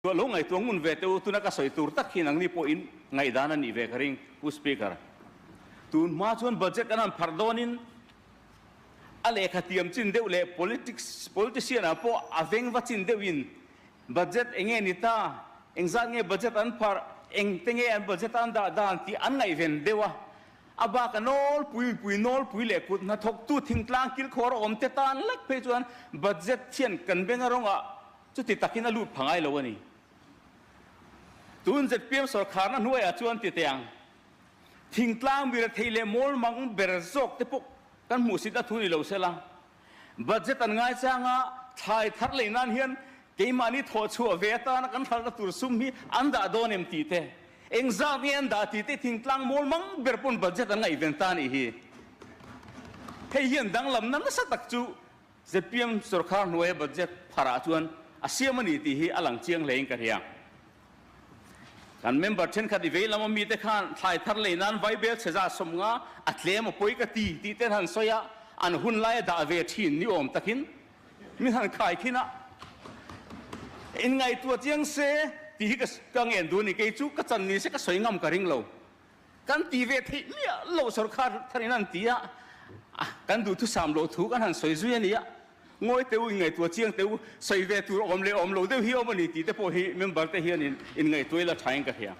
Lo ngaihtuah ngun ve teh u, tuna ka sawi tur tak hi nangni pawh in ngaihdan a nih ve ka ring, Pu Speaker. Tun hma chuan budget an han pharh dawnin a lehkha tiam chin deuh leh politics politician ah pawh a veng va chin deuhin budget eng nge ni ta, engzat nge budget an pharh, eng te nge an budget an dah dan tih an ngaihven deuh a. A bak a nawlpui mipui nawlpui leh kut hnathawktu thingtlang kilkhawr a awm te tan lek phei chuan budget hian kan benga rawngah Chuti takin a lut pha ngai lo a ni. Tun zpm sawrkharna hnuaiah chuan ti teh ang. Thingtlang mi rethei leh mawl mang ber zawk te pawh kan hmuhsit a thu ni lo sela. Budget an ngaichang a, thlai thar lei nan hian keimahni thawhchhuah ve atana kan hralhna tur sum hi an dah dawn em tih te, engzat nge an dah tih te thingtlang mawl mang ber pawn budget an ngaihven ta a nih hi. Hei hian danglamna nasa tak chu Zpm sorkar hnuaia budget pharah chuan a siam a ni tih hi a lang chiang hlein ka hria. Kan member thenkhat i vei lama mite khan thlai thar lei nan vaibel chhe za 50 a tlem a pawi ka ti tih ten han sawi a, an hun laia dah ve thin ni awm takin min han khai khin a. Inngaihtuah chiang se tih hi ka ngen duh a ni. Kei chu ka chan ni se ka sawi ngam ka ring lo. Kan ti ve theih miah lo sorkar tharin an ti a, kan duhthusam loh thu kan han sawi zui a ni a, ngawi teh u, inngaihtuah chiang teh u, sawi ve tur awm leh awm lo deuh hi awm a ni tih te pawh hi member te hian in inngaihtuah ila thain ka hria.